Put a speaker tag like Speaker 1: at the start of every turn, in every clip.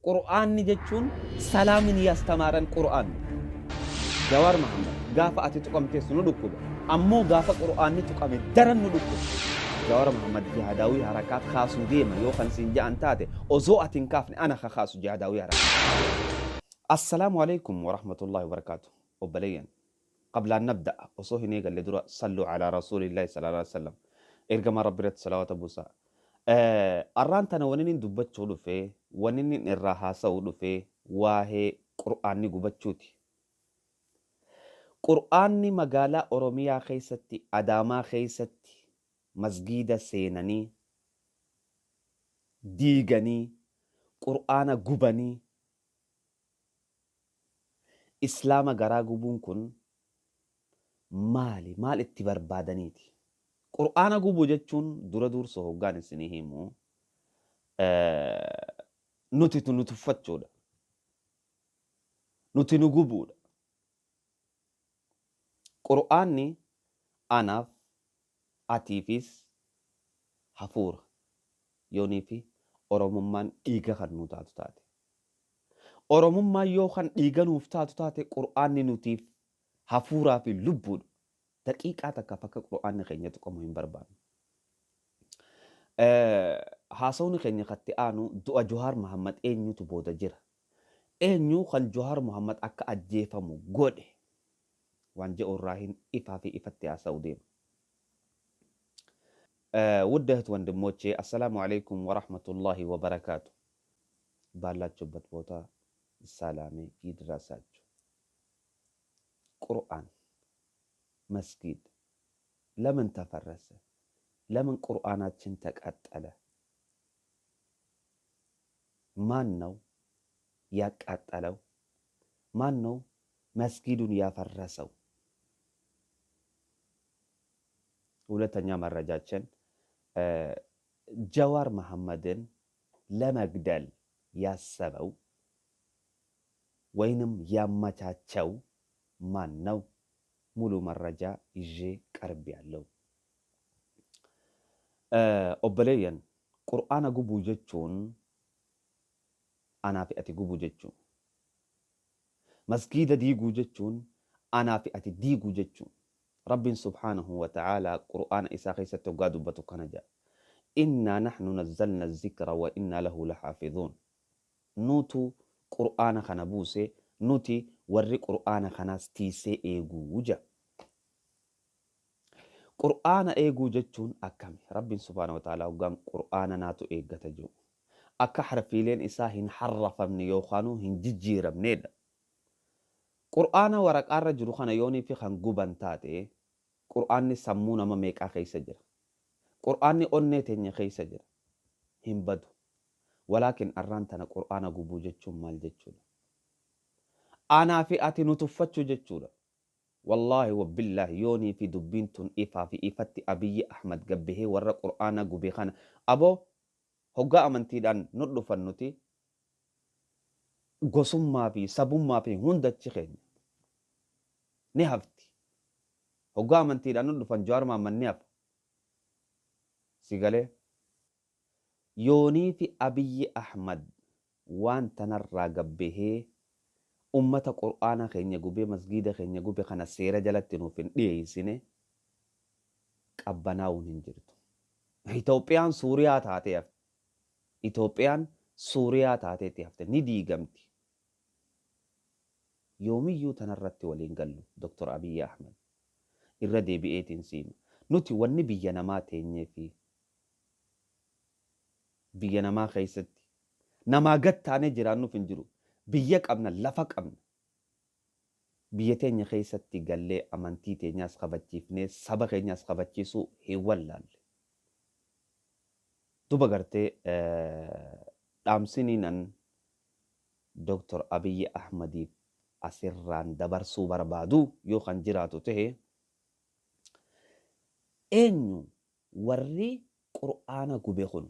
Speaker 1: Qur'aanni jechuun salaamin yastamaaran Qur'aan. Jawaar Mahammad gaafa ati tuqamtees nu dhukkuba. Ammoo gaafa Qur'aanni tuqame daran nu dhukkuba. Jawaar Mahammad jihaadaawii harakaa kaasuu deema yoo kan siin ja'an taate, osoo ati hin kaafne ana ka kaasu jihaadaawii harakaa. Assalaamu alaikum warahmatullahi wabarakaatu. Obboleeyyan, qablaan nabda'a, osoo hin eegalle dura, salluu alaa rasuulillahi sallallahu alaihi wasallam, ergamaa Rabbi irratti salawaata buusaa. Arraan tana wanni inni dubbachuu dhufe, wanni inni irraa haasa'uu dhufe, waa'ee Qur'aanni gubachuuti. Qur'aanni magaalaa Oromiyaa keessatti, Adaamaa keessatti, masgiida seenanii diiganii, Qur'aana gubanii, Islaama garaa gubuun kun maali? Maal itti barbaadaniiti? Qur'aana gubuu jechuun, dura dursoo hoggaan isinii himu, nuti nu tuffachuudha. Nuti nu gubuudha. Qur'aanni anaaf atiifis hafuura, yoonii fi Oromummaan dhiiga kan nuu taatu taate. Oromummaan yoo kan dhiiga nuuf taatu taate, Qur'aanni nutiif hafuuraa fi lubbuudha. Daqiiqaa takkaaf akka Qur'aanni keenya tuqamu hin barbaannu. Haasawni keenya katti aanu, du'a Jawaar Mahammad eenyutu booda jira? Eenyu kan Jawaar Muhammad akka ajjeefamu godhe? Waan jedhu irraa hin ifaa fi ifatti haasa'u deema. ውድ እህት ወንድሞቼ፣ አሰላሙ አለይኩም ወራህመቱላሂ ወበረካቱ። ባላችሁበት ቦታ ሰላሜ ይድረሳችሁ። ቁርአን መስጊድ ለምን ተፈረሰ? ለምን ቁርአናችን ተቃጠለ? ማን ነው ያቃጠለው? ማን ነው መስጊዱን ያፈረሰው? ሁለተኛ መረጃችን፣ ጀዋር መሐመድን ለመግደል ያሰበው ወይንም ያመቻቸው ማን ነው? ሙሉ መረጃ ይዤ ቀርቤያለሁ። Obboleeyyan, Qur'aana gubuu jechuun anaa fi ati gubuu jechuun. Masgiida diiguu jechuun anaa fi ati diiguu jechuun. Rabbiin subhaanahu wa ta'aalaa Qur'aana isaa keessatti hoggaa dubbatu kana jedha. "Innaa nahnu nazzalna zikra wa innaa lahu lahaafizuun." Nutu Qur'aana kana buuse, nuti warri Qur'aana kanaas tiisee eeguu jedha. Qur'aana eeguu jechuun akkami? Rabbiin subhaanahu wa ta'aalaa hoggaan Qur'aana naatu eeggata jedhu, akka harfiileen isaa hin harrafamne yookaanuu hin jijjiiramneedha. Qur'aana waraqaarra jiru kana yoonii fi kan guban taate, Qur'aanni sammuu nama meeqaa keessa jira. Qur'aanni onnee teenya keessa jira. Hin badu. Walaakin arraan tana Qur'aana gubuu jechuun maal jechuudha? Anaa fi ati nu tuffachuu jechuudha. Wallaahi wabillaahi, yoonii fi dubbiin tun ifaa fi ifatti Abiyyi Ahmad gabbihee warra Qur'aana gube kana, aboo, hoggaa amantiidhaan nu dhufan, nuti gosummaa fi sabummaa fi hundachi keenya ni hafti. Hoggaa amantiidhaan nu dhufan, Jawaar Mahammad ni hafa. Si galee? Yoonii fi Abiyyi Ahmad waan tanarraa gabbihee ummata Qur'aana keenya gubee, masgiida keenya gube kana seera jalatti nuuf hin dhiyeessine, qabbanaa'uun hin jirtu. Itoophiyaan Suuriyaa taatee hafte. Itoophiyaan Suuriyaa taateetti hafte, ni diigamti. Yoomiyyuu tanarratti waliin gallu, Dr. Abiyyi Ahmad. Irra deebi'eetiin siima. Nuti wanni biyya namaa teenyee fi biyya namaa keessatti namaa gad taanee jiraannuuf hin jiru. Biyya qabna, lafa qabna. Biyya teenya keessatti gallee amantii teenyaas kabachiifnee saba keenyaas kabachiisuu hin wallaalle. Duba gartee dhaamsiniinan Dr. Abiyyi Ahmadiif asirraan dabarsuu barbaadu yoo kan jiraatu ta'e, eenyu warri Qur'aana gube kun?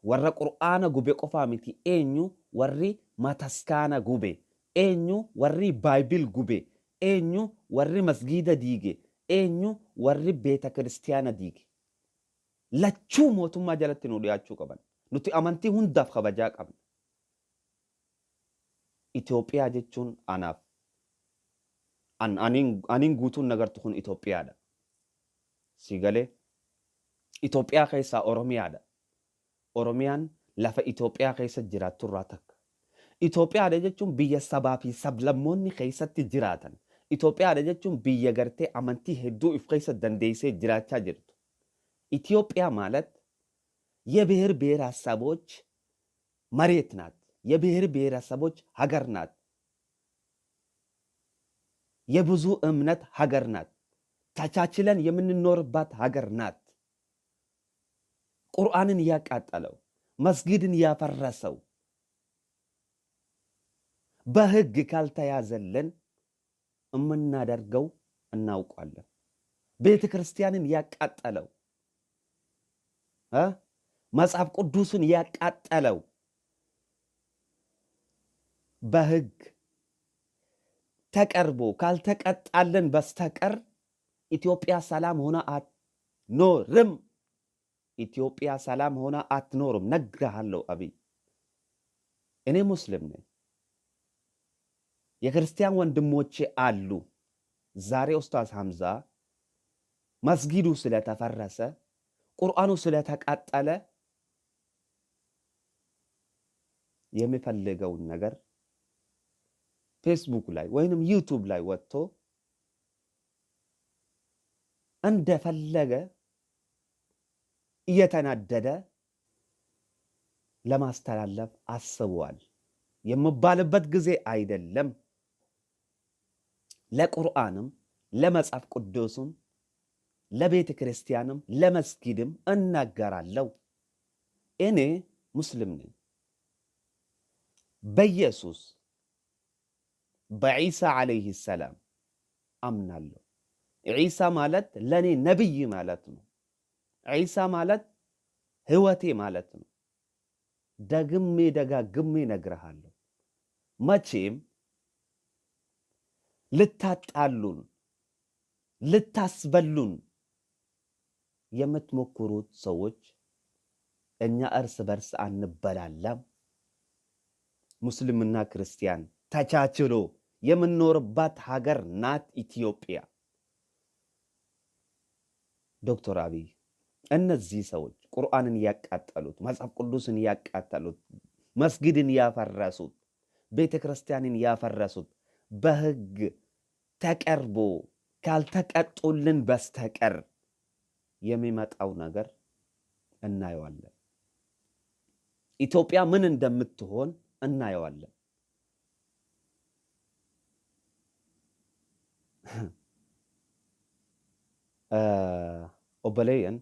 Speaker 1: Warra Qur'aana gube qofaa miti, eenyu warri mataskaana gube? Eenyu warri Bible gube? Eenyu warri masgiida diige? Eenyu warri beeta kiristiyaana diige? Lachuu mootummaa jalatti nu dhiyaachuu qaban. Nuti amantii hundaaf kabajaa qabna. Itoophiyaa jechuun anaaf aniin guutuun nagartu kun Itoophiyaadha. Si galee Itoophiyaa keessaa Oromiyaadha. Oromiyaan lafa Itoophiyaa keessa jiraatturraa takka. Itoophiyaadha jechuun biyya sabaa fi sablammoonni keessatti jiraatan. Itoophiyaadha jechuun biyya gartee amantii hedduu if keessa dandeessee jiraachaa jirtu. ኢትዮጵያ ማለት የብሔር ብሔረሰቦች መሬት ናት። የብሔር ብሔረሰቦች ሀገር ናት። የብዙ እምነት ሀገር ናት። ተቻችለን የምንኖርባት ሀገር ናት። ቁርአንን ያቃጠለው፣ መስጊድን ያፈረሰው በህግ ካልተያዘልን የምናደርገው እናውቋለን። ቤተ ክርስቲያንን ያቃጠለው፣ መጽሐፍ ቅዱስን ያቃጠለው በህግ ተቀርቦ ካልተቀጣልን በስተቀር ኢትዮጵያ ሰላም ሆና አትኖርም። ኢትዮጵያ ሰላም ሆና አትኖርም። ነግሬሃለሁ አብይ። እኔ ሙስሊም ነኝ። የክርስቲያን ወንድሞቼ አሉ። ዛሬ ኡስታዝ ሐምዛ መስጊዱ ስለተፈረሰ፣ ቁርአኑ ስለተቃጠለ የሚፈልገውን ነገር ፌስቡክ ላይ ወይንም ዩቱብ ላይ ወጥቶ እንደፈለገ እየተናደደ ለማስተላለፍ አስበዋል የምባልበት ጊዜ አይደለም። ለቁርአንም፣ ለመጽሐፍ ቅዱስም፣ ለቤተ ክርስቲያንም፣ ለመስጊድም እናገራለሁ። እኔ ሙስሊም ነኝ። በኢየሱስ በዒሳ ዓለይሂ ሰላም አምናለሁ። ዒሳ ማለት ለእኔ ነቢይ ማለት ነው። ዒሳ ማለት ህይወቴ ማለት ነው። ደግሜ ደጋግሜ እነግርሃለሁ። መቼም ልታጣሉን ልታስበሉን የምትሞክሩት ሰዎች እኛ እርስ በርስ አንበላላም። ሙስሊምና ክርስቲያን ተቻችሎ የምንኖርባት ሀገር ናት ኢትዮጵያ። ዶክተር አብይ፣ እነዚህ ሰዎች ቁርአንን ያቃጠሉት፣ መጽሐፍ ቅዱስን ያቃጠሉት፣ መስጊድን ያፈረሱት፣ ቤተ ክርስቲያንን ያፈረሱት በህግ ተቀርቦ ካልተቀጡልን በስተቀር የሚመጣው ነገር እናየዋለን። ኢትዮጵያ ምን እንደምትሆን እናየዋለን። Obboleeyyan,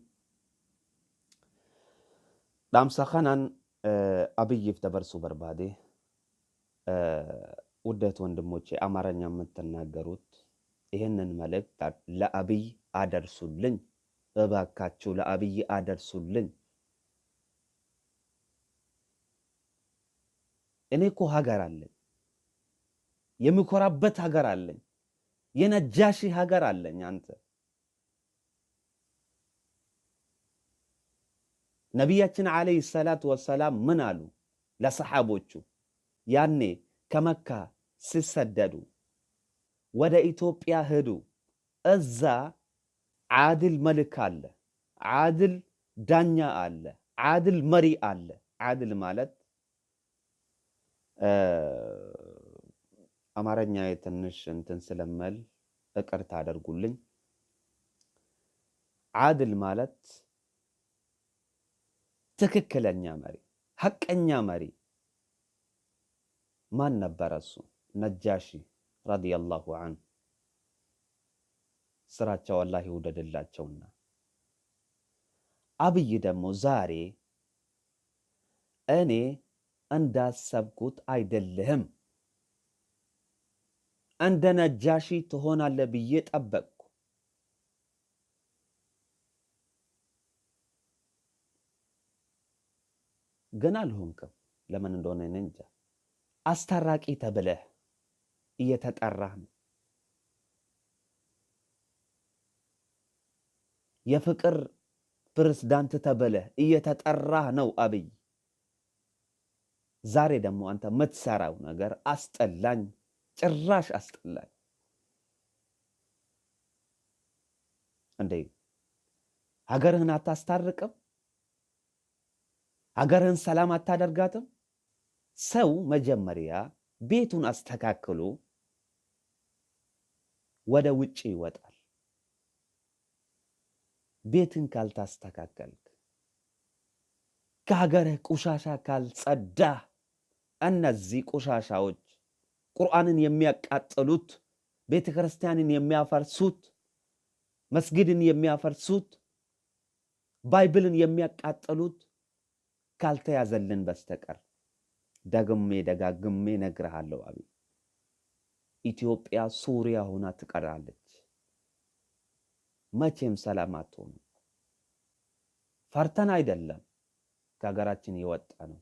Speaker 1: dhaamsa kanaan Abiyyiif dabarsuu barbaade. ውድ ወንድሞቼ፣ አማርኛ የምትናገሩት ይህንን መልእክት ለአብይ አደርሱልኝ፣ እባካችሁ ለአብይ አደርሱልኝ። እኔ እኮ ሀገር አለኝ፣ የሚኮራበት ሀገር አለኝ፣ የነጃሺ ሀገር አለኝ። አንተ ነቢያችን ዓለይሂ ሰላቱ ወሰላም ምን አሉ ለሰሓቦቹ ያኔ ከመካ ሲሰደዱ? ወደ ኢትዮጵያ ሂዱ፣ እዛ ዓድል መልክ አለ፣ ዓድል ዳኛ አለ፣ ዓድል መሪ አለ። ዓድል ማለት፣ አማርኛ ትንሽ እንትን ስለመል ይቅርታ አድርጉልኝ። ዓድል ማለት ትክክለኛ መሪ፣ ሐቀኛ መሪ። ማን ነበረ እሱ? ነጃሺ ረዲየላሁ ዐንሁ፣ ስራቸው አላህ ይውደድላቸውና። አብይ ደግሞ ዛሬ እኔ እንዳሰብኩት አይደለህም፣ እንደ ነጃሺ ትሆናለህ ብዬ ጠበቅኩ። ግን አልሆንክም። ለምን እንደሆነ እኔ እንጃ። አስታራቂ ተብለህ እየተጠራህ ነው። የፍቅር ፕሬዝዳንት ተብለህ እየተጠራህ ነው አብይ። ዛሬ ደግሞ አንተ የምትሰራው ነገር አስጠላኝ፣ ጭራሽ አስጠላኝ። እንዴ ሀገርህን አታስታርቅም? ሀገርህን ሰላም አታደርጋትም? ሰው መጀመሪያ ቤቱን አስተካክሎ ወደ ውጭ ይወጣል። ቤትን ካልታስተካከልክ፣ ከሀገርህ ቆሻሻ ካልጸዳህ፣ እነዚህ ቆሻሻዎች ቁርአንን የሚያቃጥሉት፣ ቤተ ክርስቲያንን የሚያፈርሱት፣ መስጊድን የሚያፈርሱት፣ Bible ን የሚያቃጥሉት ካልተያዘልን በስተቀር ደግሜ ደጋግሜ እነግርሃለሁ አብይ፣ ኢትዮጵያ ሱሪያ ሆና ትቀራለች። መቼም ሰላም አትሆንም። ፈርተን አይደለም ከሀገራችን የወጣ ነው።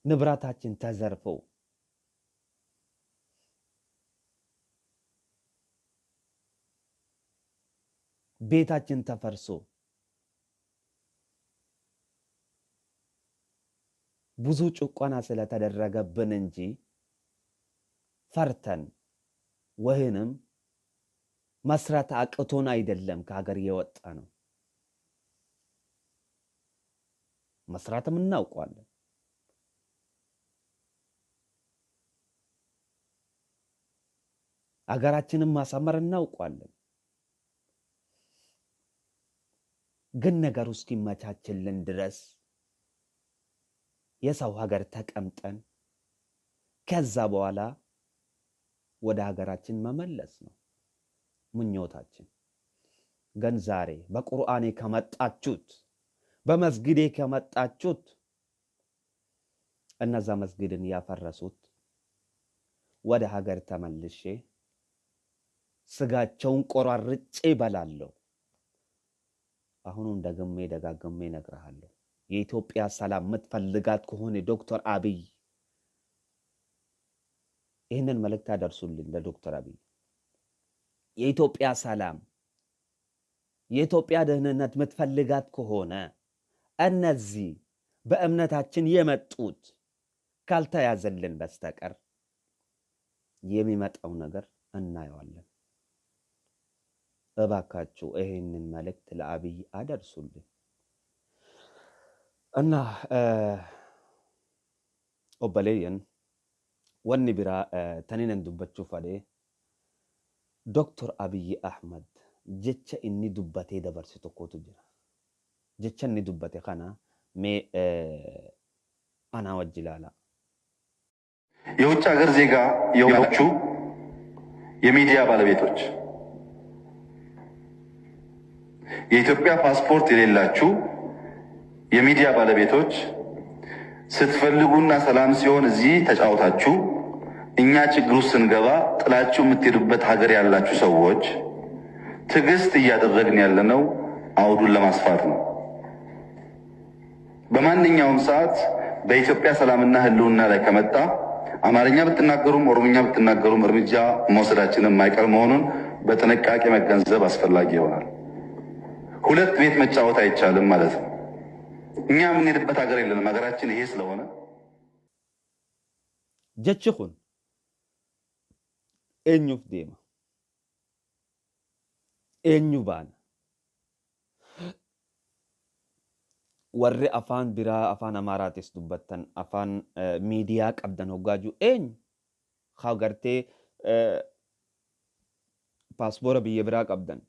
Speaker 1: ንብረታችን ተዘርፈው ቤታችን ተፈርሶ ብዙ ጭቆና ስለተደረገብን እንጂ ፈርተን ወይንም መስራት አቅቶን አይደለም ከሀገር የወጣ ነው። መስራትም እናውቀዋለን። ሀገራችንን ማሳመር እናውቀዋለን። ግን ነገሩ እስኪመቻችልን ድረስ የሰው ሀገር ተቀምጠን ከዛ በኋላ ወደ ሀገራችን መመለስ ነው ምኞታችን። ግን ዛሬ በቁርአኔ ከመጣችሁት፣ በመስጊዴ ከመጣችሁት፣ እነዛ መስጊድን ያፈረሱት ወደ ሀገር ተመልሼ ስጋቸውን ቆራርጬ እበላለሁ። አሁኑም ደግሜ ደጋግሜ እነግርሃለሁ። የኢትዮጵያ ሰላም የምትፈልጋት ከሆነ ዶክተር አብይ ይህንን መልእክት አደርሱልኝ ለዶክተር አብይ። የኢትዮጵያ ሰላም፣ የኢትዮጵያ ደህንነት የምትፈልጋት ከሆነ እነዚህ በእምነታችን የመጡት ካልተያዘልን በስተቀር የሚመጣው ነገር እናየዋለን። እባካችሁ ይህንን መልእክት ለአብይ አደርሱልኝ እና obboleeyyan, wanni biraa taninan dubbachuu fadhe Dr. Abiyyi Ahmad jecha inni dubbatee dabarse tokkotu jira. Jecha inni dubbate kana mee anaa wajji ilaalaa.
Speaker 2: የውጭ ሀገር ዜጋ የሆናችሁ የሚዲያ ባለቤቶች፣ የኢትዮጵያ ፓስፖርት የሌላችሁ የሚዲያ ባለቤቶች፣ ስትፈልጉና ሰላም ሲሆን እዚህ ተጫውታችሁ እኛ ችግር ውስጥ ስንገባ ጥላችሁ የምትሄዱበት ሀገር ያላችሁ ሰዎች፣ ትዕግስት እያደረግን ያለነው አውዱን ለማስፋት ነው። በማንኛውም ሰዓት በኢትዮጵያ ሰላምና ሕልውና ላይ ከመጣ አማርኛ ብትናገሩም ኦሮምኛ ብትናገሩም እርምጃ መውሰዳችንን የማይቀር መሆኑን በጥንቃቄ መገንዘብ አስፈላጊ ይሆናል። ሁለት ቤት መጫወት አይቻልም ማለት ነው። እኛ የምንሄድበት ሀገር የለንም። ሀገራችን ይሄ ስለሆነ
Speaker 1: Jechi kun eenyuuf deema? Eenyu baana? Warri afaan biraa, afaan Amaaraatis dubbattan, afaan miidiyaa qabdan hoggaa jiru eenyu? Haa gartee paaspoora biyya biraa qabdan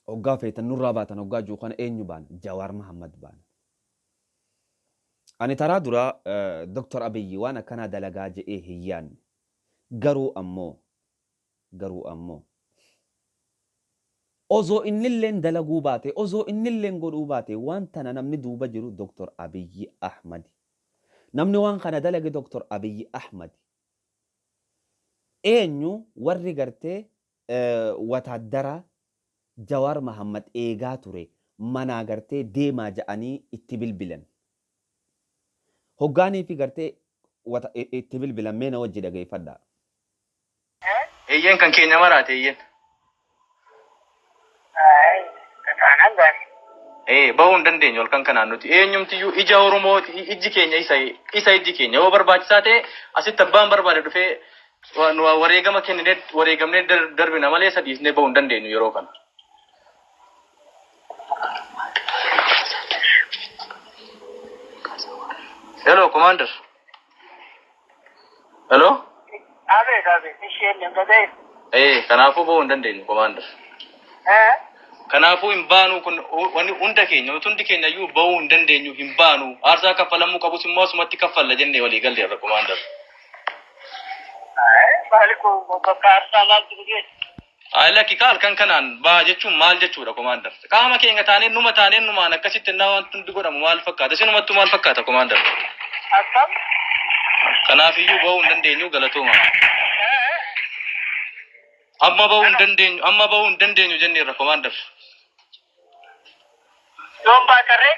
Speaker 1: hoggaa feetan nurraa baatan hoggaa jiru kana eenyu baana? Jawaar Mahammad baana. Ani taraa duraa Dr. Abiyyi waan akkanaa dalagaa je'ee hin yaadne. Garuu ammoo osoo innilleen dalaguu baate, osoo innilleen godhuu baate, waan tana namni duuba jiru Dr. Abiyyi Ahmadi. Namni waan kana dalage Dr. Abiyyi Ahmadi. Eenyu warri gartee wataadara Jawaar Mahammad eegaa ture manaa gartee deemaa ja'anii itti bilbilan? Hoggaanii fi gartee itti bilbilan mee na wajji dhageeffadhaa.
Speaker 3: Eeyyeen, kan keenya maraate eeyyeen.
Speaker 4: Ay, taanaan gaarii.
Speaker 3: Bahuu hin dandeenyu halkan kanaan nuti. Eenyumtiyyuu ija Oromooti, ijji keenya isa isa ijji keenya. Yoo barbaachisaa ta'e asitti abbaan barbaade dhufee nu wareegama kenninee wareegamnee darbina malee isa dhiisnee bahuu hin dandeenyu yeroo kana. Hello, Commander. Hello?
Speaker 4: Abeet abeet isheen dhagaye.
Speaker 3: Kanaafuu bahuu hin dandeenyu, Commander. Kanaafuu hin baanu kun wanni hunda keenya nuti hundi keenya iyyuu bahuu hin dandeenyu hin baanu. Aarsaa kaffalamuu qabus immoo asumatti kaffalla jennee walii galleerra, Commander.
Speaker 4: Maali kun bakka aarsaa maaltu dhufee?
Speaker 3: Ay lakki ka halkan kanaan baha jechuun maal jechuudha, Commander? Qaama keenya taanee numa taanee numaan akkasitti innaa wanti hundi godhamu maal fakkaata? Isinumattuu maal fakkaata, Commander?
Speaker 4: Akkam?
Speaker 3: Kanaafiyyuu bahuu hin dandeenyu galatooma. Amma bahuu hin dandeenyu amma bahuu hin dandeenyu jenneerra, Commander.
Speaker 4: Yoom baatarree?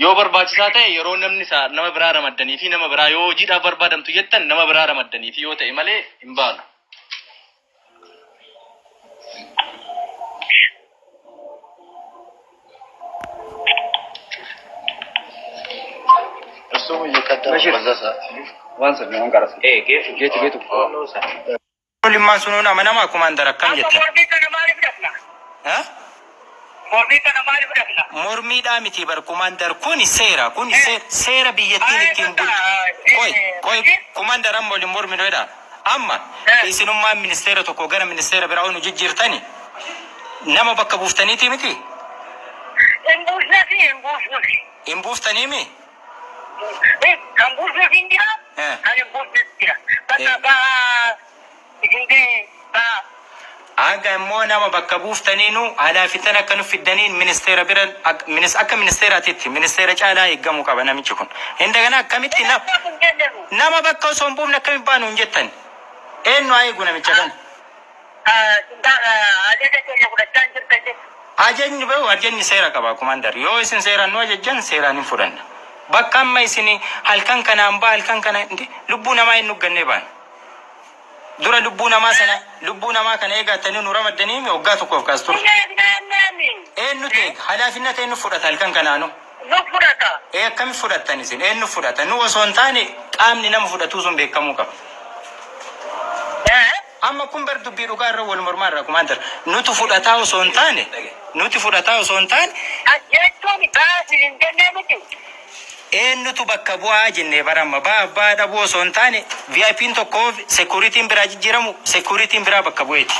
Speaker 3: Yoo barbaachisaa ta'e yeroo namni isaa nama biraa ramaddanii fi nama biraa yoo hojiidhaaf barbaadamtu jettan nama biraa ramaddanii fi yoo ta'e malee hin baanu.
Speaker 5: Limmaan sunuun amanamaa Commander akkam
Speaker 4: Amma
Speaker 5: jette?
Speaker 4: mormii kana maaliif dhaqna? Mormii kana maaliif dhaqna?
Speaker 5: Mormiidhaa miti bar Commander, kun seera kun seera biyyattiin ittiin bultu. Qoy qoy Commander, amma waliin morminu jedha. Amma isinummaan ministeera tokko gara ministeera biraa nu jijjiirtani nama bakka buuftaniiti miti?
Speaker 4: Hin buusnefi hin buusnufi.
Speaker 5: Hin buuftaniimi?
Speaker 4: Kan buusnefi hin jira. Kan hin buusnes jira. Bakka baa isin baa.
Speaker 5: Aga immoo nama bakka buuftaniinu alaafitan akka nu fiddaniin ministeera bira akka ministeeraatitti ministeera caalaa eeggamuu qaba namichi kun. Indagana akkamitti nama bakka osoo hin buufne akkamitti baanu hin jettan? Eenyu haa eegu namicha kana?
Speaker 4: Ajaja keenya fudhachaa hin jirtan jechuudha.
Speaker 5: Ajajni bahu ajajni seera qaba, Commander. Yoo isin seeraan nu ajajjan seeraan hin fudhanna. Bakka amma isin halkan kanaan ba'a halkan kana lubbuu namaa hin nuggannee baana. Dura lubbuu namaa sana lubbuu namaa kana eegattanii nu ramaddanii waggaa tokkoof kaas ture. Eenyutu eega? Halaafinnata eenyu fudhata halkan kanaanu?
Speaker 4: Nu fudhata.
Speaker 5: Ee akkami fudhattan isin? Eenyu fudhata? Nu osoo hin taane qaamni nama fudhatuu sun beekamuu qaba. Amma kun bar dubbii dhugaa irra wal mormaa irra, Commander. Nutu fudhataa osoo hin taane nuti fudhataa osoo hin taane
Speaker 4: Jechuun baasii hin jennee miti.
Speaker 5: Eenyutu bakka bu'aa jennee baramma baa abbaa dhabuu osoo hin taane VIP'n tokko securityn biraa jijjiiramu securityn biraa bakka bu'eeti.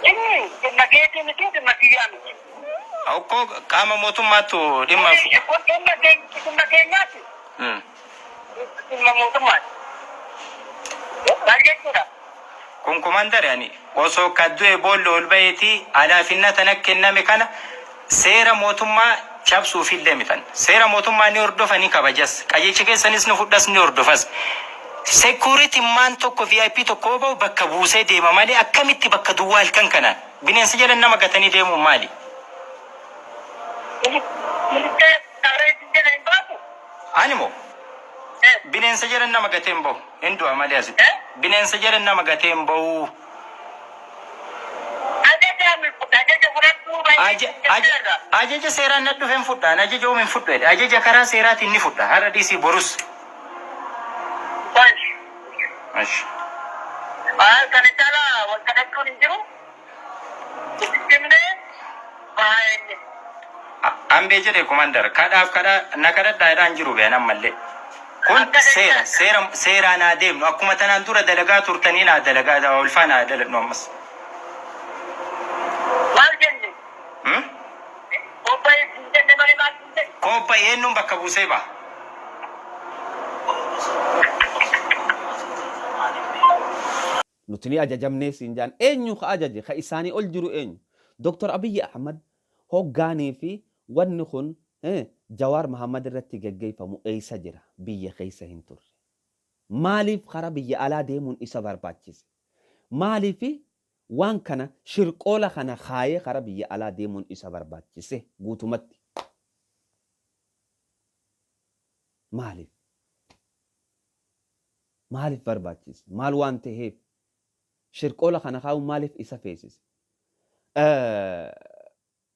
Speaker 4: Inni dhimma keetii miti dhimma kiyyaa miti.
Speaker 5: Okkoo qaama mootummaattu dhimma.
Speaker 4: Kun dhimma keenyaati. Dhimma mootummaati. Maal jechuudha?
Speaker 5: Kun Commander ani osoo kaddu'e boolla ol baheeti alaafinna tana kenname kana seera mootummaa cabsuufillee mitan. Seera mootummaa ni hordofa ni kabajas. Qajeelcha keessanis ni fudhas ni hordofas. Security maan tokko VIP tokko bahu bakka buusee deema malee akkamitti bakka duwwaa halkan kanaan bineensa jedhan nama gatanii deemuun maali?
Speaker 4: Ministeera saree jedhan hin baasu.
Speaker 5: Ani moo bineensa jedhan nama gatee hin bahu. Hin du'a malee asitti. Bineensa jedhan nama gatee hin bahu.
Speaker 4: Ajaja fudhachuu baay'ee.
Speaker 5: Ajaja seeraan na dhufe hin fudhaan ajaja oom hin fudhu jedhe. Ajaja karaa seeraatiin ni fudha. Har'a dhiisii borus. Ashi.
Speaker 4: Kana caalaa wal kadhachuun hin jiru. Itti baay'ee.
Speaker 5: Ambee jedhe Commander kadhaaf kadhaa na kadhadhaa jedhaan jiru been ammallee. Kun seera seera seeraan haa deemnu akkuma tanaan dura dalagaa turtanii naa dalagaa ulfaa naa daladhu ammas.
Speaker 4: Maal jenne? Qophaa'ee hin jenne malee maal jenne?
Speaker 5: Qophaa'ee eenyuun bakka buusee ba'a?
Speaker 1: Nuti ni ajajamnee siin jaan eenyu ka ajaje ka isaanii ol jiru eenyu? Dr. Abiyyi Ahmad hoggaanii fi wanni kun Jawaar Mahammad irratti geggeeffamu eessa jira? Biyya keessa hin turre. Maaliif karaa biyya alaa deemuun isa barbaachise? Maaliif waan kana shirqoola kana kaayee karaa biyya alaa deemuun isa barbaachise guutumatti? Maaliif? Maaliif barbaachise? Maal waan ta'eef? Shirqoola kana kaa'uun maaliif isa feesise?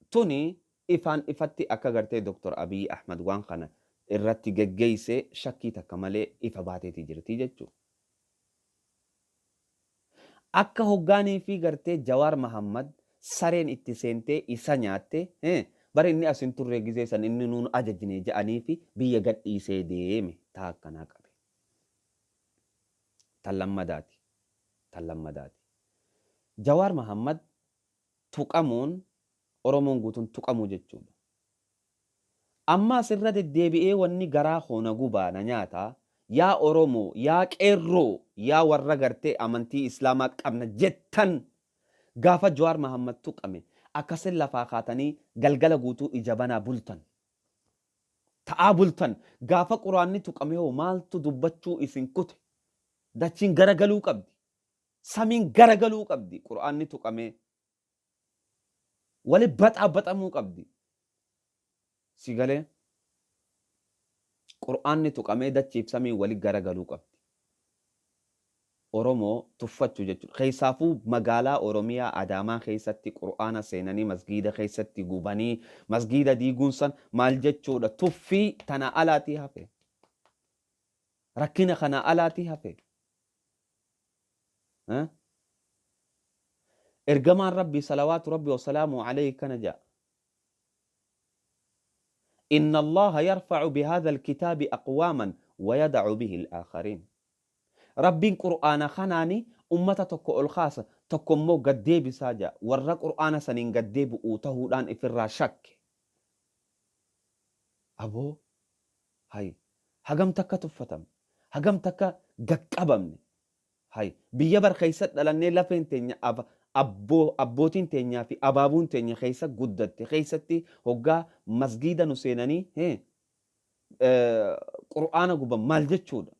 Speaker 1: Tuni ifaan ifatti akka gartee Dr. Abiy Ahmad waan kana irratti geggeeyse shakkii takka malee ifa baateeti jirti jechuudha. Akka hoggaanii fi gartee Jawaar Mahammad sareen itti seentee isa nyaatte, bara inni as hin turre gizee san inni nuun ajajne jedhanii fi biyya gadhiisee deeme taa akkanaa qabe. Tan lammadaati. Tan lammadaati. Jawaar Mahammad tuqamuun Oromoon guutuun tuqamuu jechuudha. Ammaas irra deddeebi'ee wanni garaa koo na gubaa na nyaata, yaa Oromoo, yaa qeerroo, yaa warra gartee amantii Islaamaa qabna jettan, gaafa Jawaar Mahammad tuqame akkasin lafaa kaatanii galgala guutuu ija banaa bultan. Ta'aa bultan. Gaafa Quraanni tuqame hoo maaltu dubbachuu isin kute? Dachiin garagaluu qabdi. Samiin garagaluu qabdi. Quraanni tuqamee. Wali baxaa baxamuu qabdi. Si galee? Qur'aanni tuqamee dachiif samiin wali garagaluu qabdi. Oromoo tuffachuu jechuudha. Keessaafuu magaalaa Oromiyaa Adaamaa keessatti Qur'aana seenanii masgiida keessatti gubanii masgiida diiguun san maal jechuudha? Tuffii tana alaatii hafe. Rakkina kana alaatii hafe. Ergamaan Rabbii salawaatu Rabbi wasalaamu alayhi kana ja'a. Inna Allaha yarfa'u bihadha alkitaabi aqwaaman wa yada'u bihi al-aakhariin. Rabbiin Qur'aana kanaani ummata tokko ol kaasa, tokko immoo gad deebisaa ja'a. Warra Qur'aana saniin gad deebi'u tahuudhaan ifirraa shakke. Aboo hay hagam takka tuffatamne, hagam takka gaqqabamne. Hay biyya bar keessa dhalannee lafeen teenya abbootiin teenyaa fi abaabuun teenya keessa guddatte keessatti hoggaa masgiida nu seenanii Qur'aana guban maal jechuudha?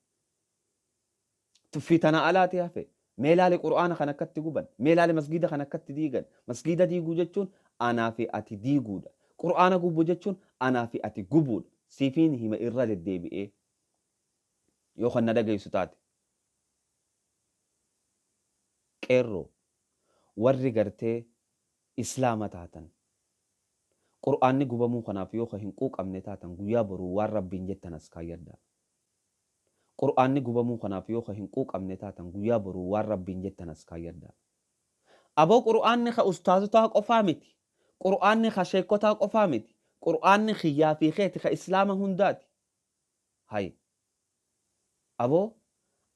Speaker 1: Tuffii tana alaati hafe. Mee laali Qur'aana kan akkatti guban, mee laali masgiida kan akkatti diigan. Masgiida diiguu jechuun anaa fi ati diiguudha. Qur'aana gubuu jechuun anaa fi ati gubuudha. Siifiin hima irra deddeebi'ee yoo kan na dhageessu taate. Qeerroo warri gartee Islaama taatan, Qur'aanni gubamuu kanaaf yoo ka hin quuqamne taatan, guyyaa boruu waan Rabbiin jettan as kaayyadhaa. Qur'aanni gubamuu kanaaf yoo ka hin quuqamne taatan, guyyaa boruu waan Rabbiin jettan as kaayyadhaa. Aboo Qur'aanni ka ustaazotaa qofaa miti. Qur'aanni ka sheekotaa qofaa miti. Qur'aanni kiyyaa fi keeti, ka Islaama hundaati. Hay. Aboo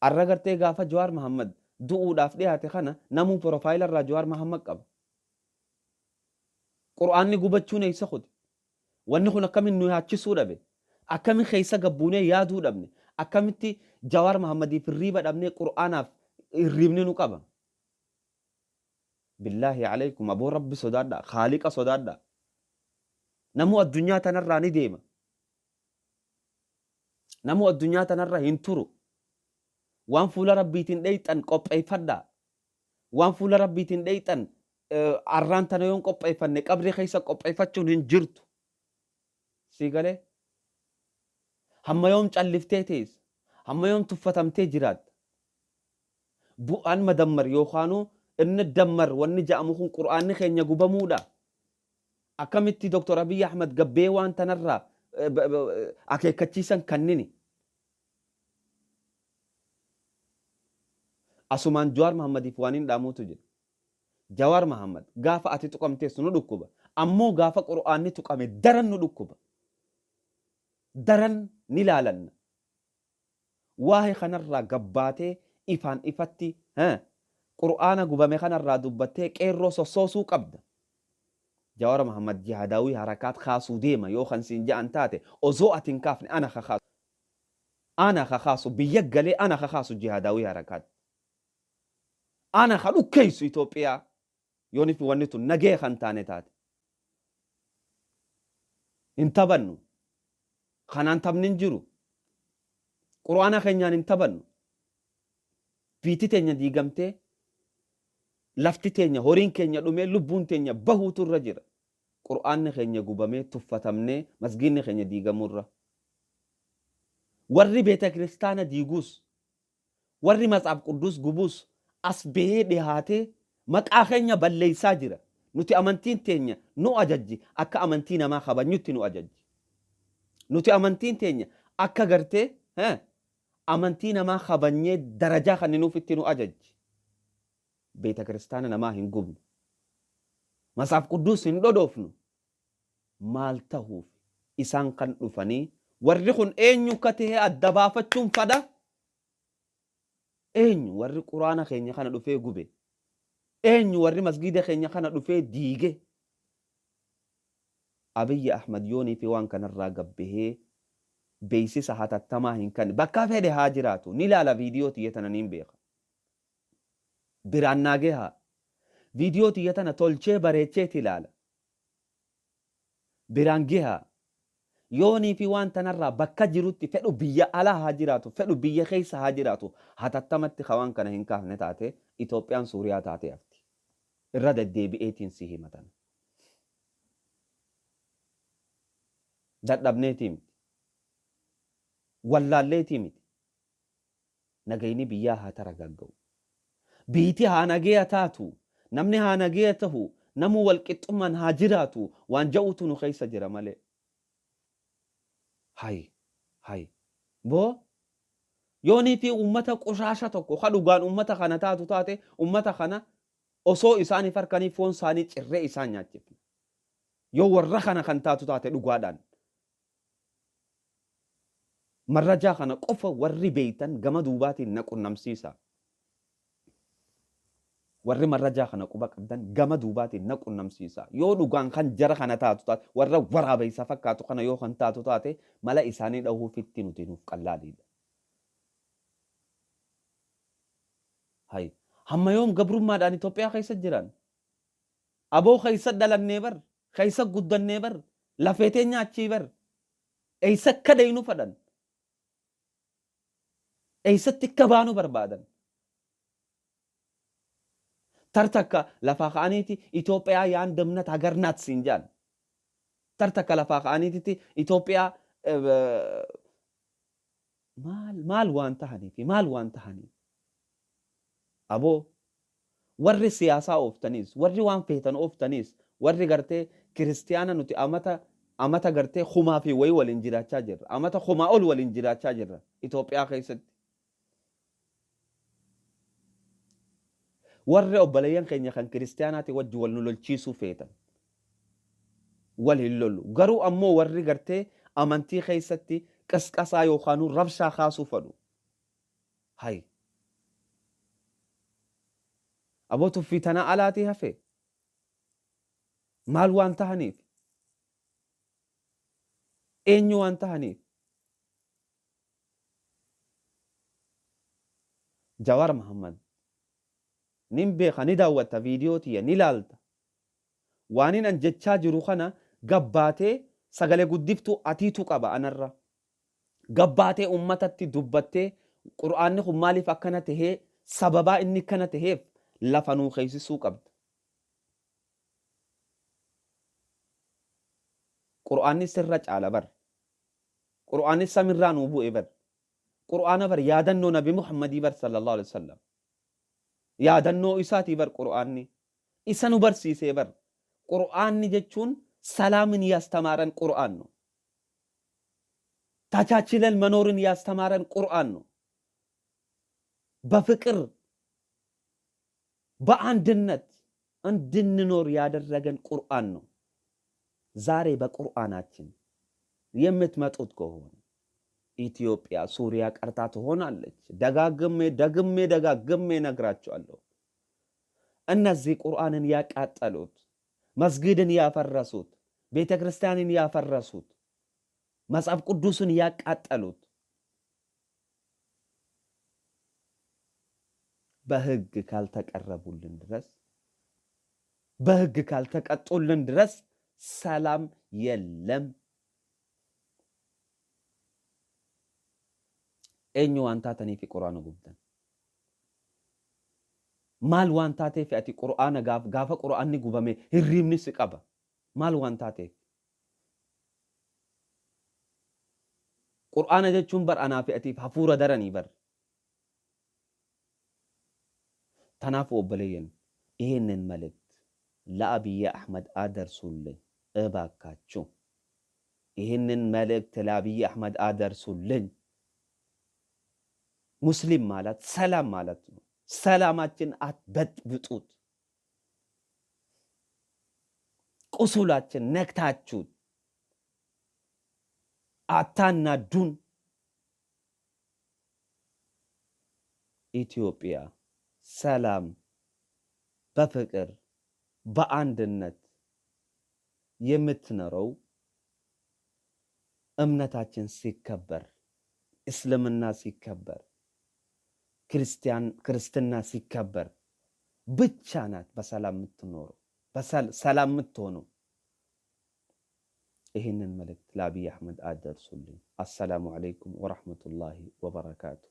Speaker 1: arra gartee gaafa Jawaar Mahammad du'uudhaaf dhiyaate kana namuu porofaayila irraa Jawaar Mahammad qaba. Qur'aanni gubachuun eessa kute? Wanni kun akkamiin nu yaachisuu dhabe? Akkamiin keessa gabbuunee yaaduu dhabne? Akkamitti Jawaar Mahammadiif hirriiba dhabnee Qur'aanaaf hirriibni nu qaba? Billaahi alaykum, aboo Rabbi sodaadhaa, Khaaliqa sodaadhaa. Namuu addunyaa tanarraa ni deema. Namuu addunyaa tanarra hin turu. Waan fuula Rabbiitiin dheeyxan qopheeffadhaa. Waan fuula Rabbiitiin dheeyxan arraan tana yoon qopheeffanne qabrii keessa qopheeffachuun hin jirtu. Sii galee? Hamma yoom calliftee teessa? Hamma yoom tuffatamtee jiraatta? Bu'aan madammar yookaanuu inni dammar wanni ja'amu kun Qur'aanni keenya gubamuudha. Akkamitti Dr. Abiy Ahmad gabbee waan tanarraa akeekkachiisan kannini? Asumaan Jawaar Mahammadiif waan hin dhaamuutu jira. Jawaar Mahammad, gaafa ati tuqamtees nu dhukkuba. Ammoo gaafa Qur'aanni tuqame daran nu dhukkuba. Daran ni laalanna. Waa'ee kanarraa gabbaatee ifaan ifatti Qur'aana gubame kanarraa dubbattee qeerroo sossoosuu qabda. Jawaar Mahammad jihaadaawii harakaat kaasuu deema yoo kan siin ja'an taate, osoo ati hin kaafne ana kakaasu. Ana kakaasu biyya galee, ana kakaasu jihaadaawii harakaat. Ana ka dhukkeessu Itoophiyaa yoonif wanni tun nagee kan taane taate. Hin taphannu. Kanaan taphni hin jiru. Qur'aana keenyaan hin taphannu. Biitti teenya diigamtee, lafti teenya, horiin keenya dhumee, lubbuun teenya bahuutu irra jira. Qur'aanni keenya gubamee tuffatamnee masgiinni keenya diigamurra. Warri beeta kiristaana diiguus, warri Matsaaf Qudduus gubuus as bahee dhihaatee maqaa keenya balleessaa jira. Nuti amantiin teenya nu ajajji akka amantii namaa kabajnutti nu ajajji. Nuti amantiin teenya akka gartee amantii namaa kabajnee darajaa kan nuuf itti nu ajajji. Beeta kiristaana namaa hin gubnu. Matsaaf Qudduus hin dhodhoofnu. Maal tahuuf isaan kan dhufanii warri kun eenyu akka ta'e adda baafachuun fada? Eenyu warri quraana keenya kana dhufee gube? Eenyu warri masgiida keenya kana dhufee diige? Abiyyi Ahmad yoonii fi waan kanarraa gabbahee beeksisa hatattamaa hin kanne bakka fedhe haa jiraatu ni ilaala viidiyoo tiyya tana niin beeka. Biraan naagee haa. Viidiyoo tiyya tana tolchee bareecheeti ilaala. Biraan gehaa. Yoonii fi waan tanarraa bakka jirutti fedhu biyya alaa haa jiraatu, fedhu biyya keessa haa jiraatu, hatattamatti ka waan kana hin kaafne taate Itoophiyaan Suuriyaa taatee hafti. Irra deddeebi'eetiin si himatan. Dadhabneetii miti. Wallaalleetii miti. Nagayni biyyaa haa taragagga'u. Biyti haa nageya taatu. Namni haa nageya tahu. Namuu wal qixxummaan haa jiraatu. Waan ja'uutu nu keessa jira malee. Hay hay boo yoonii fi ummata qoshaasha tokko ka dhugaan ummata kana taatu taate ummata kana osoo isaaniif harkanii foon isaanii cirree isaan nyaachifna. Yoo warra kana kan taatu taate dhugaadhaan. Marrajaa kana qofa warri beeytan gama duubaatiin na qunnamsiisa. Warri marrajaa kana quba qabdan gama duubaatiin na qunnamsiisa. Yoo dhugaan kan jara kana taatu taate, warra waraabeysa fakkaatu kana yoo kan taatu taate, mala isaanii dhahuufitti nuti nuuf qallaaliidha. Hay. Hamma yoom gabrummaadhaan Itoophiyaa keessa jiran? Aboo keessa dhalannee bar, keessa guddannee bar, lafee teenya achii bar. Eessa akka deeynu fadhan? Eessatti akka baanu barbaadan? Tar takka lafaa ka'aniiti Itoophiyaa yaan damnat hagar naat siin jaan. Tar takka lafaa ka'aniititti Itoophiyaa maal maal waan tahaniifi maal waan tahaniif. Aboo warri siyaasaa ooftaniis warri waan feetan ooftaniis warri gartee kiristiyaana nuti amata amata gartee kumaa fi wayii waliin jiraachaa jirra. Amata kumaa ol waliin jiraachaa jirra Itoophiyaa keessatti. Warri obboleeyyan keenya kan kiristiyaanaati wajji wal nu lolchiisuu feetan. Wal hin lollu. Garuu ammoo warri gartee amantii keessatti qasqasaa yookaan rabshaa kaasuu fadhu. Hay. Aboo tuffii tanaa alaatii hafe. Maal waan tahaniif? Eenyu waan tahaniif? Jawar Mohammed nin beeka ni daawwatta viidiyoo tiyya ni laalta. Waanin an jechaa jiru kana gabbaatee sagale guddiftuu atiitu qaba anarra. Gabbaatee ummatatti dubbattee qur'aanni kun maaliif akkana tahee sababaa inni akkana taheef lafa nuu keeysisuu qabda. Qur'aanni sirra caala bar. Qur'aanni samirraa nuu bu'e bar. Qur'aana bar yaadannoo Nabi Muhammadii bar sallallahu alaihi wasallam. Yaadannoo isaatii bar Qur'aanni. Isa nu barsiisee bar. Qur'aanni jechuun salaamin ያስተማረን ቁርአን ነው። ተቻችለን መኖርን ያስተማረን ቁርአን ነው። በፍቅር በአንድነት እንድንኖር ያደረገን ቁርአን ነው። ዛሬ በቁርአናችን የምትመጡት ከሆነ ኢትዮጵያ ሱሪያ ቀርታ ትሆናለች። ደጋግሜ ደግሜ ደጋግሜ ነግራቸዋለሁ። እነዚህ ቁርአንን ያቃጠሉት፣ መስጊድን ያፈረሱት፣ ቤተ ክርስቲያንን ያፈረሱት፣ መጽሐፍ ቅዱስን ያቃጠሉት በህግ ካልተቀረቡልን ድረስ በህግ ካልተቀጡልን ድረስ ሰላም የለም። Eenyu waan taataniif quraana gubdan? Maal waan taateef ati quraana gaafa quraanni gubame hirriibni si qaba? Maal waan taateef? Quraana jechuun bar anaa fi atiif hafuura daranii bar. Tanaaf obboleeyyan ይሄንን መልእክት ለአብይ አሕመድ አደርሱልኝ እባካችሁ። ይህንን መልእክት ለአብይ አሕመድ አደርሱልኝ። ሙስሊም ማለት ሰላም ማለት ነው። ሰላማችን አትበጥብጡት። ቁስላችን ነክታችሁት አታናዱን። ኢትዮጵያ ሰላም በፍቅር በአንድነት የምትኖረው እምነታችን ሲከበር፣ እስልምና ሲከበር፣ ክርስቲያን ክርስትና ሲከበር ብቻ ናት በሰላም የምትኖረው ሰላም የምትሆነው። ይህንን መልእክት ለአብይ አሕመድ አደርሱልኝ። አሰላሙ አለይኩም ወረሕመቱላሂ ወበረካቱ።